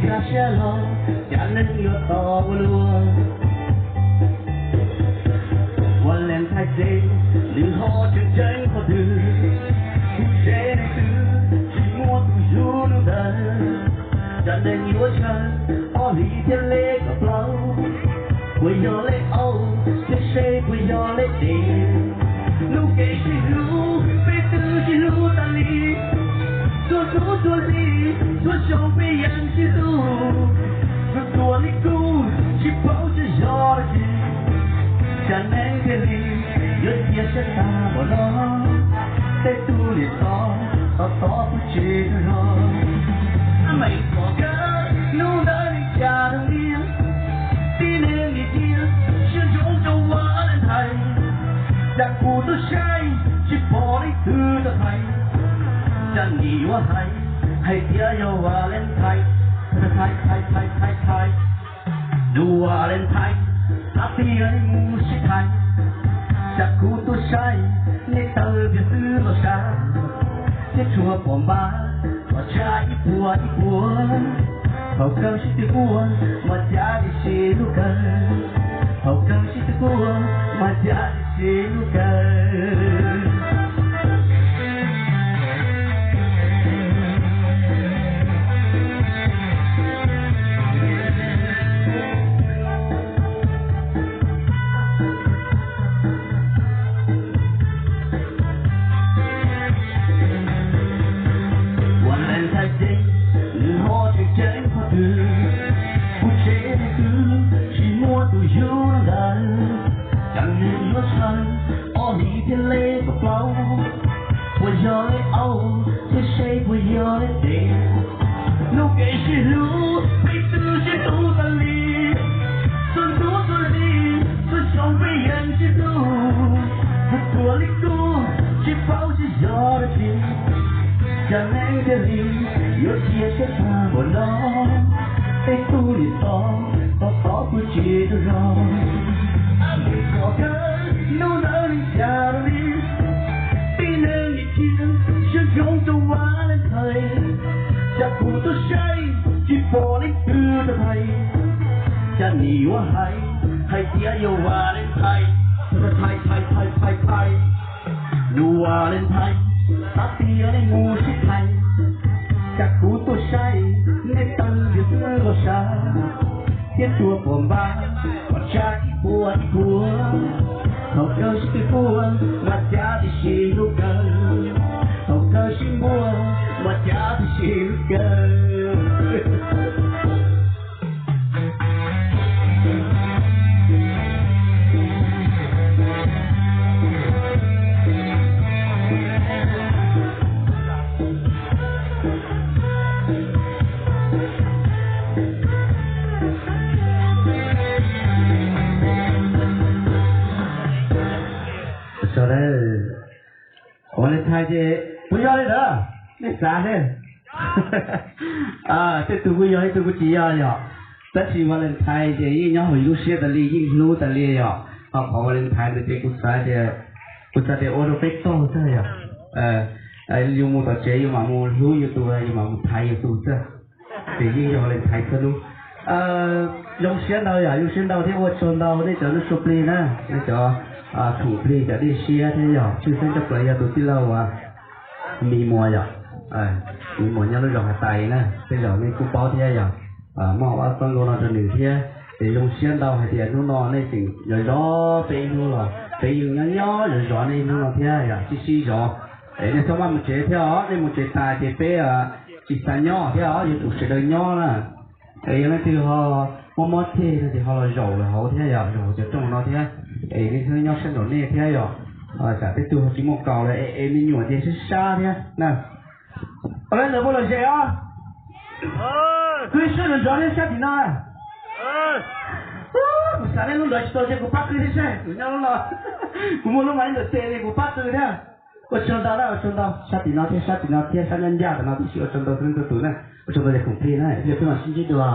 Kaj siab los cas neeg yuav tau ua luaj. Valentine ces nws ho tseem ceeb qhov twg? Kuv tsev neeg twg tsis muaj tus yug ntawd. Cas neeg yuav tsawg ob hlis thiaj li kom plaub? Puas yog lej aub thiab seb puas yog lej dev? Lub kev sib hlub peb twb sib hlub tas li. Txhua hnub txhua hli txhua xyoo peb yeej sib hlub. Txhua txhua li kuj tsis paub xyov yog dab tsi, cas neeg thiaj li yuav cia siab tag npaum no. Tej tug niam tod tod tod pw tsev rau zog. Meem pom kawg hnub ntawd li cas rau niam, tib neeg nim cia siab ntsoov rau Valentine. Cas kuv tuaj saib tsis pom leej twg rau thaiv, cas nim yuav hais hais tias yog Valentine. Thaiv thaiv thaiv thaiv thaiv, nws Valentine, xav tias nej mus sib thaiv. Cas kuv tuaj saib nej taw npias xwb los sav, thiab tsuas pom npab pom tshaj ib puas ib puas. Thaum kawg sib tw quaj mas cav tiam sis hlub kawg, thaum kawg sib tw quaj mas cav tiam sis hlub kawg. Valentine ces nws ho tseem ceeb qhov twg? Kuv tsev neeg twg tsis muaj tus yug ntawd. Cas neeg yuav tsawg ob hlis thiaj li kom plaub? Puas yog lej aub thiab seb puas yog lej dev? Lub kev sib hlub peb twb sib hlub tas li. Txhua hnub txhua hli txhua xyoo peb yeej sib hlub. Txhua txhua li kuj tsis paub xyov yog dab tsi, cas neeg thiaj li yuav cia siab tag npaum no. Tej tug niam tod tod tod pw tsev rau zog. Pom kawg hnub ntawd li cas rau niam, tib neeg nim cia siab ntsoov rau Valentine. Cas kuv tuaj saib tsis pom leej twg rau thaiv, cas nim yuav hais hais tias yog Valentine. Thaiv thaiv thaiv thaiv thaiv, nws Valentine, xav tias nej mus sib thaiv. Cas kuv tuaj saib nej taw npias xwb los sav, thiab tsuas pom npab pom tshaj ib puas ib puas. Thaum kawg sib tw quaj mas cav tiam sis hlub kawg, thaum kawg sib npuab mas cav tiam sis hlub kawg. Ua li ntxhais ces puas yog li ntawd nej xav thiab? Tej tug kuj yog, ib tug kuj tsis yog yom. Tab sis Valentine ces yeej nyob hauv yus lub siab tas li, yeej hlub tas li yom. Ho qhov Valentine ntawd ces kuv xav tias, kuv xav tias ua rau peb tog xwb yom. Yus mus tom tsev yus mam mus hlub yus tus, yus mam mus thaiv yus tus xwb. Ces yeej yog Valentine txhua hnub. Zoo siab ntau yom, zoo siab ntau thiab ua tsaug ntau nej cov nyob sua plig na, nej cov khoom plig cov dej siab thiab yog tshwj xeeb tshaj plaws yog tus tij laug uas Me Muas yom. Me Muas nyob lub zos Hav Tais na, tej zaum nej kuj paub thiab yog muab hauv ab txob nkaus no rau nws thiab. Ces zoo siab ntau hais tias hnub no nej tseem zov zov peb ib hnub los peb yeej nyob nyob zov zov nej ib hnub no thiab yog sib sib zov. Es nej txhob maj mus tsev thiab os, nej mus tsev tas ces peb tsis xav nyob thiab os, yuav tsum sawv daws nyob na. Es yog leej twg ho mob mob ceg no ces ho los zaum lawm hauv thiab yog zaum hauv cov rooj no thiab. Es nej nyob sab nraum nej thiab yog tsam peb tug ho tsis muaj kaus lawm es me nyuam ces sab sab thiab na. Ua li ntawd puas lom zem os? Qw sab nraum nrov thiab sab tim no. Kuv xav nej lub nrov tsis tau ces kuv pab qw thiab seb, kuv nyob lub no, kuv muaj lub mas ib ntawm tes li kuv pab qw thiab. Ua tsaug ntau na, ua tsaug ntau sab tim no thiab sab tim no thiab sab nyob ncaj tim no tib si, ua tsaug ntau txhua leej txhua tus na, ua tsaug ntau cov khoom plig na, peb mam sib ntsib dua.